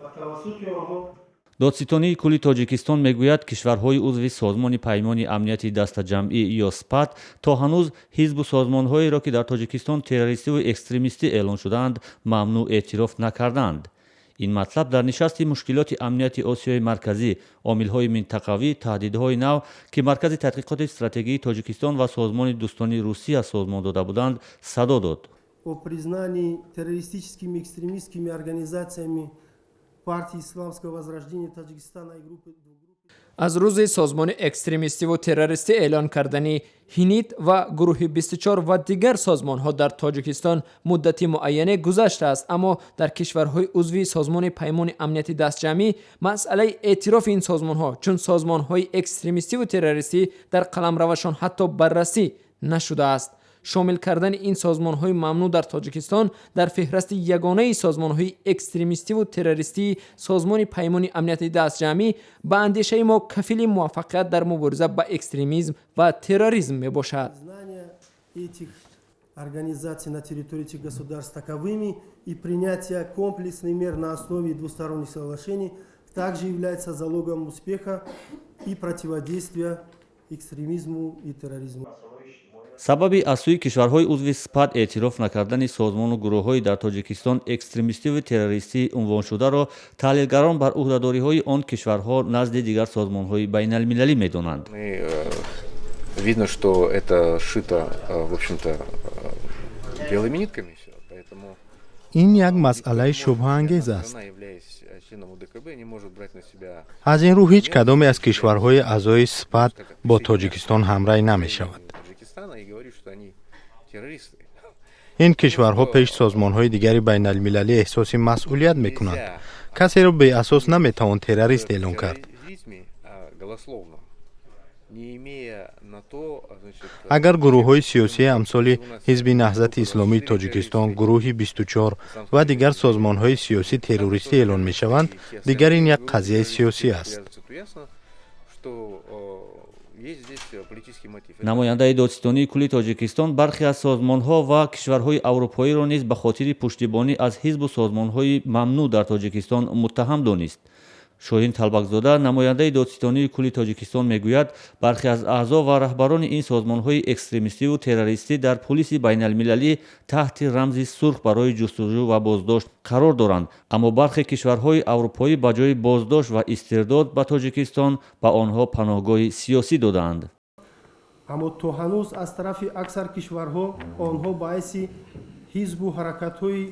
Ва тавассути онҳо. Додситонии кулли Тоҷикистон мегӯяд, кишварҳои узви Созмони Паймони Амнияти Дастаҷамъӣ ё СПАТ то ҳанӯз ҳизбу созмонҳоеро, ки дар Тоҷикистон террористиву экстремистӣ эълон шудаанд, мамнӯъ эътироф накардаанд. Ин матлаб дар нишасти «Мушкилоти амнияти Осиёи Марказӣ: омилҳои минтақавӣ, таҳдидҳои нав», ки Маркази таҳқиқоти стратегии Тоҷикистон ва Созмони дӯстони Русия созмон дода буданд, садо дод. О признании террористическими, экстремистскими организациями Партии исламского возрождения Таджикистана и группы Аз рӯзи созмони экстремистиву террористӣ эълон кардани ҳинит ва гурӯҳи 24 ва дигар созмонҳо дар Тоҷикистон муддати муайяне гузаштааст, аммо дар кишварҳои узви Созмони Паймони Амнияти Дастҷамъӣ масъалаи эътирофи ин созмонҳо чун созмонҳои экстремистиву террористӣ дар қаламравашон ҳатто баррасӣ нашудааст. Шомил кардани ин созмонҳои мамнӯъ дар Тоҷикистон дар феҳрасти ягонаи созмонҳои экстремистиву террористии Созмони Паймони Амнияти Дастҷамъӣ, ба андешаи мо, кафили муваффақият дар мубориза ба экстремизм ва терроризм мебошад. Этих организаций на территории этих государств таковыми и принятие комплексных мер на основе двусторонних соглашений также является залогом успеха и противодействия экстремизму и терроризму. Сабаби аз сӯи кишварҳои узви СПАТ эътироф накардани созмону гурӯҳҳои дар Тоҷикистон экстремистиву террористӣ унвоншударо таҳлилгарон бар ӯҳдадориҳои он кишварҳо назди дигар созмонҳои байналмилалӣ медонанд. Видно, что это шито, в общем-то, белыми нитками всё, поэтому Ин як масъалаи шубҳаангез аст. Аз ин рӯ, ҳеҷ кадоме аз кишварҳои аъзои СПАТ бо Тоҷикистон ҳамрай намешавад. Ин кишварҳо пеш созмонҳои дигари байналмилалӣ эҳсоси масъулият мекунанд. Касеро беасос наметавон террорист эълон кард. Голословно, не имея на то, значит, Агар гурӯҳҳои сиёсии амсоли Ҳизби Наҳзати Исломии Тоҷикистон, гурӯҳи 24 ва дигар созмонҳои сиёсӣ террористӣ эълон мешаванд, дигар ин як қазияи сиёсӣ аст. Ясно, что есть здесь политический мотив. Намояндаи Додситонии кулли Тоҷикистон бархе аз созмонҳо ва кишварҳои аврупоиро низ ба хотири пуштибонӣ аз ҳизбу созмонҳои мамнӯъ дар Тоҷикистон муттаҳам донист. Шоҳин Талбакзода, намояндаи Додситонии кулли Тоҷикистон, мегӯяд, бархе аз аъзо ва раҳбарони ин созмонҳои экстремистиву террористӣ дар пулиси байналмилалӣ таҳти рамзи сурх барои ҷустуҷӯ ва боздошт қарор доранд, аммо бархе кишварҳои аврупоӣ ба ҷои боздошт ва истирдод ба Тоҷикистон ба онҳо паноҳгоҳи сиёсӣ додаанд. Аммо то ҳанӯз аз тарафи аксар кишварҳо онҳо ба ҳайси ҳизбу ҳаракатҳои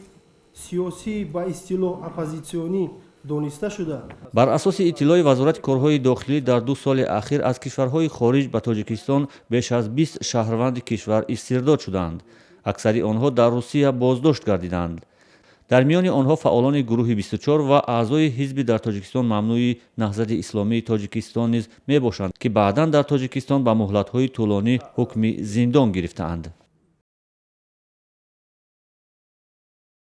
сиёсии ба истилоҳ оппозитсионӣ дониста шуда. Бар асоси иттилои Вазорати корҳои дохилӣ, дар 2 соли ахир аз кишварҳои хориҷ ба Тоҷикистон беш аз 20 шаҳрванди кишвар истирдод шуданд. Аксари онҳо дар Русия боздошт гардиданд. Дар миёни онҳо фаъолони гурӯҳи 24 ва аъзои ҳизби дар Тоҷикистон мамнӯи Наҳзати Исломии Тоҷикистон низ мебошанд, ки баъдан дар Тоҷикистон ба муҳлатҳои тӯлонӣ ҳукми зиндон гирифтаанд.